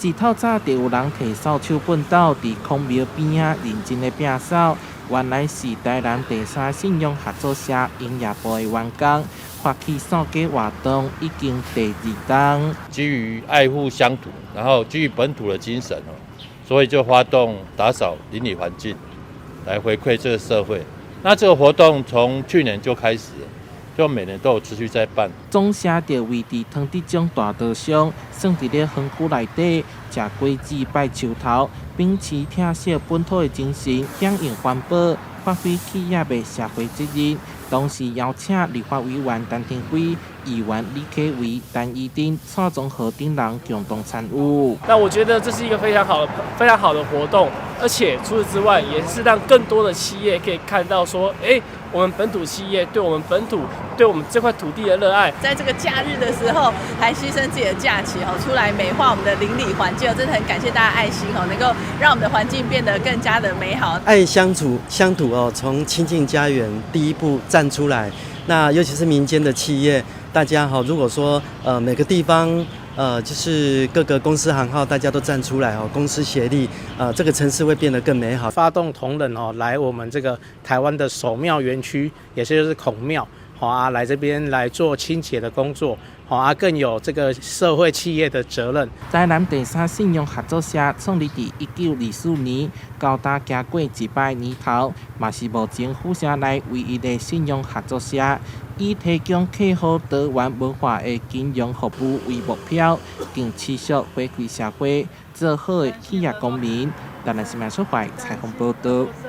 一透早就有人提掃帚畚斗，佇孔廟邊仔認真的摒掃。原來是台南第三信用合作社營業部的員工發起掃街活動，已經第二冬。基於愛護鄉土，然後基於本土的精神，所以就發動打掃鄰里環境，來回饋這個社會。那這個活動從去年就開始，就每年都有持續在辦。總社就位佇湯德章大道上，算佇咧園區內底，食果子拜樹頭，秉持疼惜本土的精神，響應環保，發揮企業的社會責任。同時邀請立法委員陳亭妃、議員李啟維、陳怡貞、蔡宗和等人共同參與。那我覺得這是一個非常好的、非常好的活動，而且除此之外，也是讓更多的企業可以看到說，欸，我們本土企業對我們本土、對我們這塊土地的熱愛。在這個假日的時候，還犧牲自己的假期哦，出來美化我們的鄰里環境，真的很感謝大家愛心哦，能夠讓我們的環境變得更加的美好。愛鄉土鄉土哦，從親近家園第一步站出來。那尤其是民間的企業，大家哈，如果說每個地方就是各個公司行號，大家都站出來哦，公私協力，這個城市會變得更美好。發動同仁哦，來我們這個台灣的守廟園區，也是就是孔廟，好啊，來這邊來做清潔的工作，好啊，更有這個社會企業的責任。台南第三信用合作社創立佇1924年，到今行過100年頭，嘛是目前府城內唯一的信用合作社，以提供客戶多元文化的金融服務為目標，更持續回饋社會，做好的企業公民。台南新聞出發採訪報道。